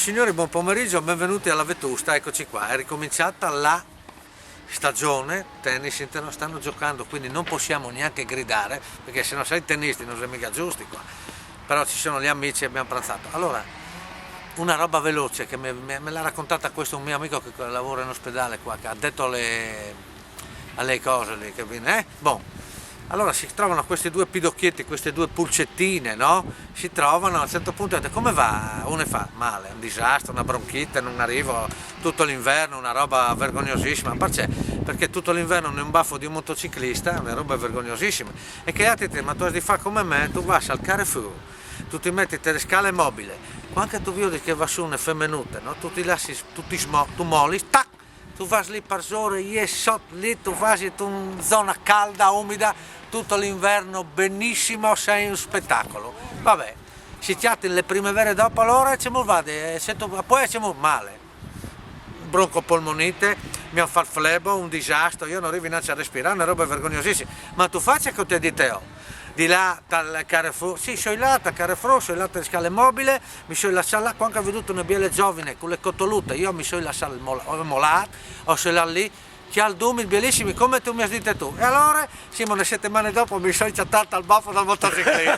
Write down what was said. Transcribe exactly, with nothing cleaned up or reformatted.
Signori, buon pomeriggio, benvenuti alla Vetusta, eccoci qua, è ricominciata la stagione, tennis inter-, stanno giocando, quindi non possiamo neanche gridare, perché se no sai, i tennisti non sono mica giusti qua, però ci sono gli amici e abbiamo pranzato. Allora, una roba veloce che me, me- me l'ha raccontata questo un mio amico che lavora in ospedale qua, che ha detto le, alle cose lì, che viene, eh? Bon. Allora si trovano questi due pidocchietti, queste due pulcettine, no? Si trovano, a un certo punto dice: "Come va?" Uno fa: "Male, un disastro, una bronchite, non arrivo tutto l'inverno, una roba vergognosissima." Perché? Perché tutto l'inverno in un baffo di un motociclista, una roba vergognosissima. E che altri te, ma tu hai di fare come me, tu vai al Carrefour, tu ti metti te le scale mobile, quando tu vedi che va su una femmenuta, no? Tu ti lassi, tu ti smo, tu molli, tac, tu vas lì per sore, e sotto lì tu vas in zona calda, umida, tutto l'inverno benissimo, sei un spettacolo. Vabbè, si chiatti le primavere dopo, allora ci vade, eh, se tu, poi ci male. Broncopolmonite, mi hanno fatto flebo, un disastro, io non arrivo neanche a respirare, una roba vergognosissima. Ma tu faccia che ti dite, oh. Di là dal Carrefour, sì, sono là dal Carrefour, sono là delle scale mobile, mi sono lasciato là, quando ho veduto una bella giovane con le cotolute, io mi sono lasciato il mola-, ho molato, ho sono là lì, che al dumi, bellissimi, come tu mi hai detto tu. E allora, sì, ma una settimana dopo mi sono chattato al baffo dal motociclista.